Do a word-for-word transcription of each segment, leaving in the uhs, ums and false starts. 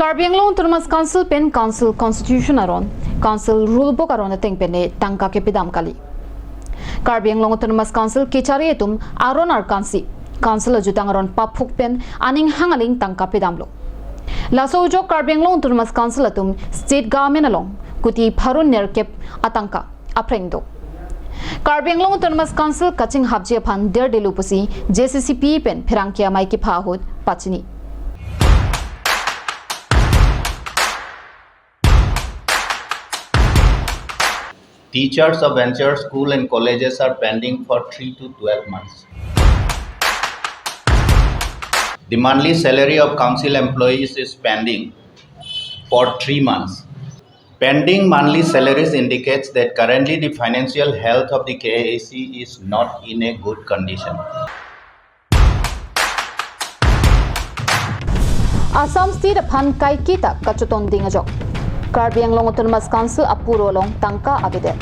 Karbi Anglong Autonomous Council pen Council Constitution aron, Council Rule Book aron ateng pen ne tangka kepidam kali. Karbi Anglong Autonomous Council kechari atum aron arkansi Council ajutang aron paphuk pen aning hang aling tangka pidamlo. Laso ajok Karbi Anglong Autonomous Council atum State Government along kuti pharo nerkep atangka aphreng do. Karbi Anglong Autonomous Council kachinghapji aphan derdelu pusi J C C P pen pherangke amei kepha ahut pachini. Teachers of venture school and colleges are pending for three to twelve months. The monthly salary of council employees is pending for three months. Pending monthly salaries indicates that currently the financial health of the K A A C is not in a good condition. Assam State aphan kaiketa kachotonding ajok Karbi Anglong Autonomous Council apuro along tangka avedet.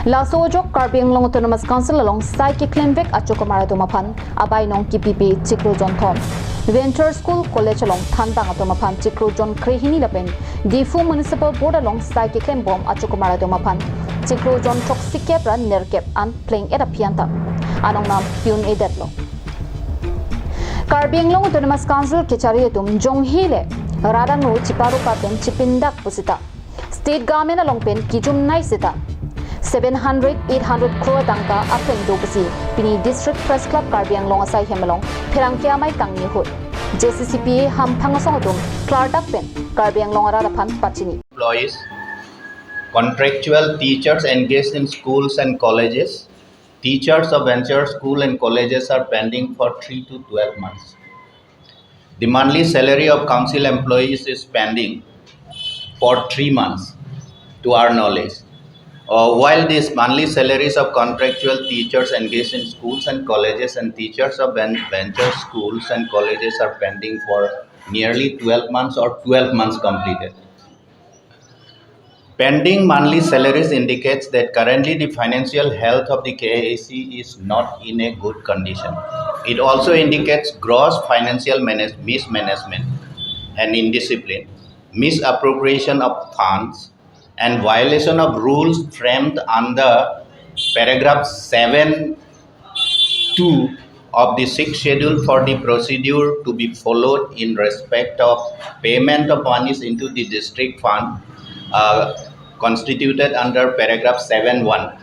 Laso ajok Karbi Anglong Autonomous Council along sai keklemvek achokomar atum aphan abai nong kipipi chiklo jonthom, Venture School College along thanbang atum aphan chiklo jon krehini lapen Diphu Municipal Board along sai keklembom achokomar atum aphan chiklo jon throksi kep ra nerkep an pleng-et aphi anta anong nam piun-edetlo. Karbi Anglong Autonomous Council kechari atum jonghi le radang nu chiparuka pen chipindak pusita State Government along pen kijumnai sita seven hundred, eight hundred crore tangka aphreng do pusi pini District Press Club Karbi Anglong asai hem along pherangke amei kangni ahut J C C P A hamphang asong atum klardak pen Karbi Anglong arat aphan pachini. Employees, contractual teachers engaged in schools and colleges, teachers of venture school and colleges are pending for three to twelve months. The monthly salary of council employees is pending for three months, to our knowledge. Uh, while these monthly salaries of contractual teachers engaged in schools and colleges and teachers of ven-, venture schools and colleges are pending for nearly twelve months or twelve months completed. Pending monthly salaries indicates that currently the financial health of the K A A C is not in a good condition. It also indicates gross financial manage-, mismanagement and indiscipline, misappropriation of funds, and violation of rules framed under paragraph seven two of the sixth schedule for the procedure to be followed in respect of payment of monies into the district fund, uh, constituted under paragraph seven one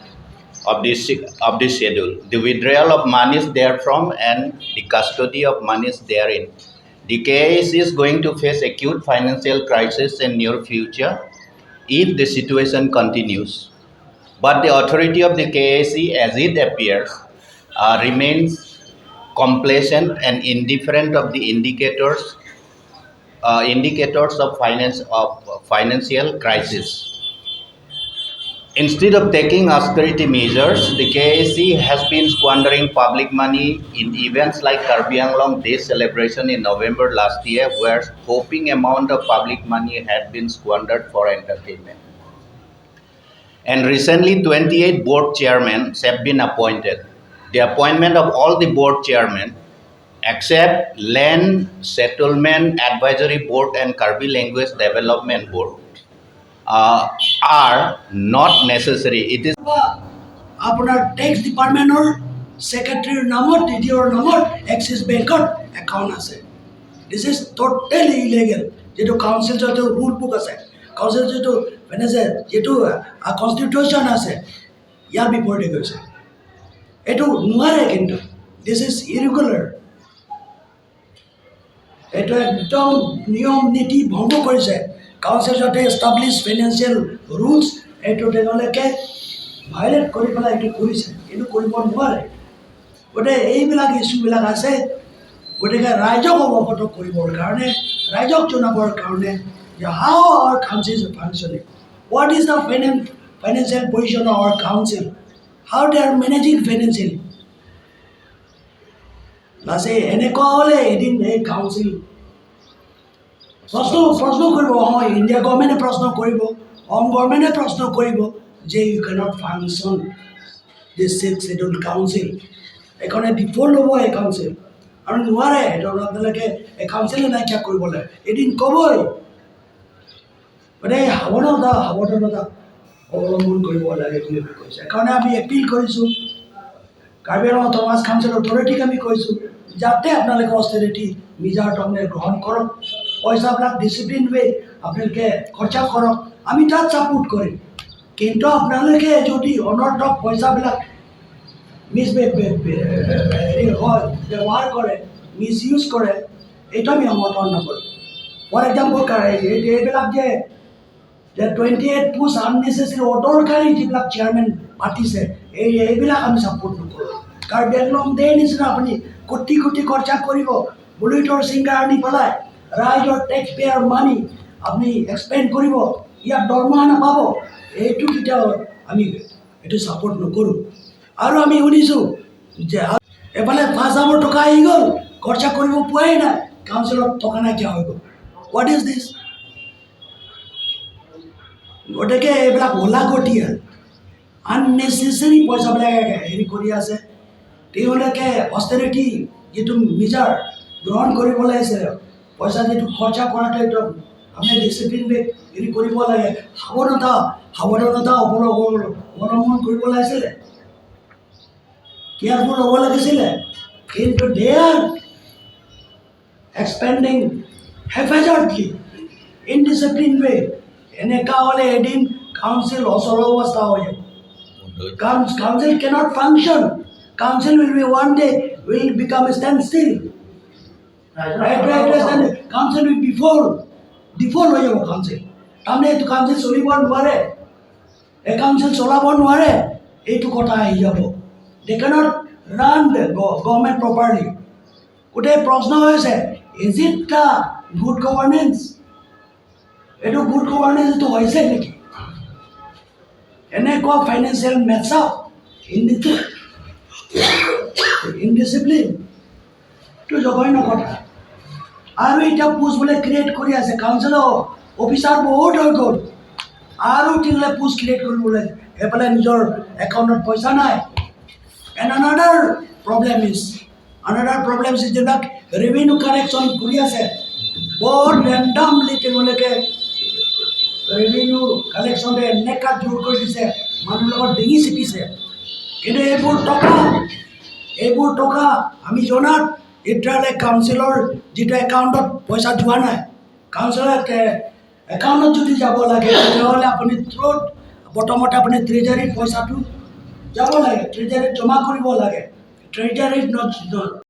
of the si-, of the schedule, the withdrawal of monies therefrom and the custody of monies therein. The K A A C is going to face acute financial crisis in near future if the situation continues. But the authority of the K A A C, as it appears, uh, remains complacent and indifferent of the indicators, uh, indicators of finance, of financial crisis. Instead of taking austerity measures, the K A A C has been squandering public money in events like Karbi Anglong Day celebration in November last year, where whopping amount of public money had been squandered for entertainment. And recently, twenty-eight board chairmen have been appointed. The appointment of all the board chairmen, except Land Settlement Advisory Board and Karbi Language Development Board, uh, are not necessary. It is আপোনাৰ টেক্স ডিপাৰ্টমেণ্টৰ ছেক্ৰেটাৰীৰ নামত, D D অ'ৰ নামত এক্সিছ বেংকত একাউণ্ট আছে। This is totally illegal। যিটো কাউন্সিল যিটো ৰুল বুক আছে, কাউন্সিল যিটো মানে যে যিটো কনষ্টিটিউশ্যন আছে, ইয়াৰ বিপৰীতে গৈছে। এইটো নোৱাৰে কিন্তু, this is irregular। এইটো একদম নিয়ম নীতি ভংগ কৰিছে। কাউন্সিল যাতে এষ্টাব্লিছ ফাইনেন্সিয়েল ৰুলছ এইটো তেওঁলোকে ভায়লেট কৰি পেলাই এইটো কৰিছে, এইটো কৰিব নোৱাৰে। গতিকে এইবিলাক ইছ্যুবিলাক আছে। গতিকে ৰাইজক অৱগত কৰিবৰ কাৰণে, ৰাইজক জনাবৰ কাৰণে যে how our council is functioning, what is the finan-, financial position of our council, how they are managing financially। লাষ্টে এনেকুৱা হ'লে এদিন এই কাউন্সিল প্ৰশ্ন, প্ৰশ্ন কৰিব, অসম ইণ্ডিয়া গভৰ্ণমেণ্টে প্ৰশ্ন কৰিব, অসম গভৰ্ণমেণ্টে প্ৰশ্ন কৰিব যে you cannot function this sixth schedule council। এইকাৰণে ডিফল্ট হ'ব এই কাউন্সিল। আৰু নোৱাৰে, এইটো আপোনালোকে এই কাউন্সিলে নাইকিয়া কৰিবলৈ এদিন ক'বই। মানে সাৱধানতা সাৱধানতা অৱলম্বন কৰিব লাগে বুলি আমি কৈছোঁ। সেইকাৰণে আমি এপিল কৰিছোঁ, কাৰ্বি আংলং অট'নমাছ কাউন্সিল অথৰিটিক আমি কৈছোঁ, যাতে আপোনালোকে অষ্টেৰিটি মিজাৰ তাৰমানে গ্ৰহণ কৰক, পইচাবিলাক ডিচিপ্লিন ৱে আপোনালোকে খৰচা কৰক, আমি তাত ছাপোৰ্ট কৰিম। কিন্তু আপোনালোকে যদি অনৰ্থক পইচাবিলাক মিছ বে- বে- বে- হেৰি হয়, ব্যৱহাৰ কৰে, মিছ ইউজ কৰে, এইটো আমি সমৰ্থন নকৰোঁ। ফৰ এক্সাম্পল, এইবিলাক যে যে টুৱেণ্টি এইট পোষ্ট আননেচেচাৰী অদৰকাৰী যিবিলাক চেয়াৰমেন মাতিছে, এই এইবিলাক আমি ছাপোৰ্ট নকৰোঁ। কাৰ্বি আংলং ডে নিচিনা আপুনি কোটি কোটি খৰচা কৰিব, বুলেটৰ ছিংগাৰ আনি পেলাই ৰাইজৰ টেক্স পেয়াৰ মানি আপুনি এক্সপেণ্ড কৰিব, ইয়াত দৰমহা নাপাব, এইটো কেতিয়াও আমি এইটো ছাপোৰ্ট নকৰোঁ। আৰু আমি শুনিছোঁ যে এফালে পাঁচ হাজাৰ টকা আহি গ'ল, খৰচা কৰিব পোৱাই নাই, কাউন্সিলত টকা নাইকিয়া হৈ গ'ল। What is this? গতিকে এইবিলাক ওলাকতিয়া, আননেচেচাৰী পইচাবিলাক হেৰি কৰি আছে। তেওঁলোকে অষ্টেৰিটি যিটো মিজাৰ গ্ৰহণ কৰিব লাগিছে, পইচা যিটো খৰচা কৰাটো একদম আমি ডিচিপ্লিন হেৰি কৰিব লাগে, সাৱধানতা সাৱধানতা অৱলম্বন অৱলম্বন কৰিব লাগিছিলে, কেয়াৰফুল হ'ব লাগিছিলে। কিন্তু they are expanding haphazardly, indiscipline way. এনেকা হ'লে এদিন কাউন্সিল অচল অৱস্থা হৈ যাব। Council cannot function. Council will be one day will become a standstill. Right, right, right, right. Council will default, default হৈ যাব কাউন্সিল। তাৰমানে এইটো কাউন্সিল চলিব নোৱাৰে, এই কাউন্সিল চলাব নোৱাৰে, এইটো কথা আহি যাব। They cannot run the government properly. গোটেই প্ৰশ্ন হৈছে, is it the good governance? এইটো গুড গভাৰ্নেন্সটো হৈছে নেকি? এনেকুৱা ফাইনেন্সিয়েল মেকআপ, ইনডিচিপ্লিন, এইটো জঘন্য কথা। আৰু এতিয়া পোষ্ট বোলে ক্ৰিয়েট কৰি আছে, কাউন্সিলৰ অফিচাৰ বহুত হৈ গ'ল, আৰু তেওঁলোকে পোষ্ট ক্ৰিয়েট কৰিবলৈ সেইফালে নিজৰ একাউণ্টত পইচা নাই। And another problem is, another problem is যিবিলাক ৰেভিনিউ কালেকশ্যন কৰি আছে, বহুত ৰেণ্ডামলি তেওঁলোকে ৰেভিনিউ কালেকশ্যনে এনেকা জোৰ কৰি দিছে, মানুহৰ লগত ডিঙি চিপিছে। কিন্তু এইবোৰ টকা, এইবোৰ টকা আমি জনাত এতিয়ালৈ কাউন্সিলৰ যিটো একাউণ্টত পইচা যোৱা নাই। কাউন্সিলৰ একাউণ্টত যদি যাব লাগে, তেতিয়াহ'লে আপুনি থ্ৰুত প্ৰথমতে আপুনি ট্ৰেজাৰীত পইচাটো যাব লাগে, ট্ৰেজাৰীত জমা কৰিব লাগে। ট্ৰেজাৰীত ন- ন-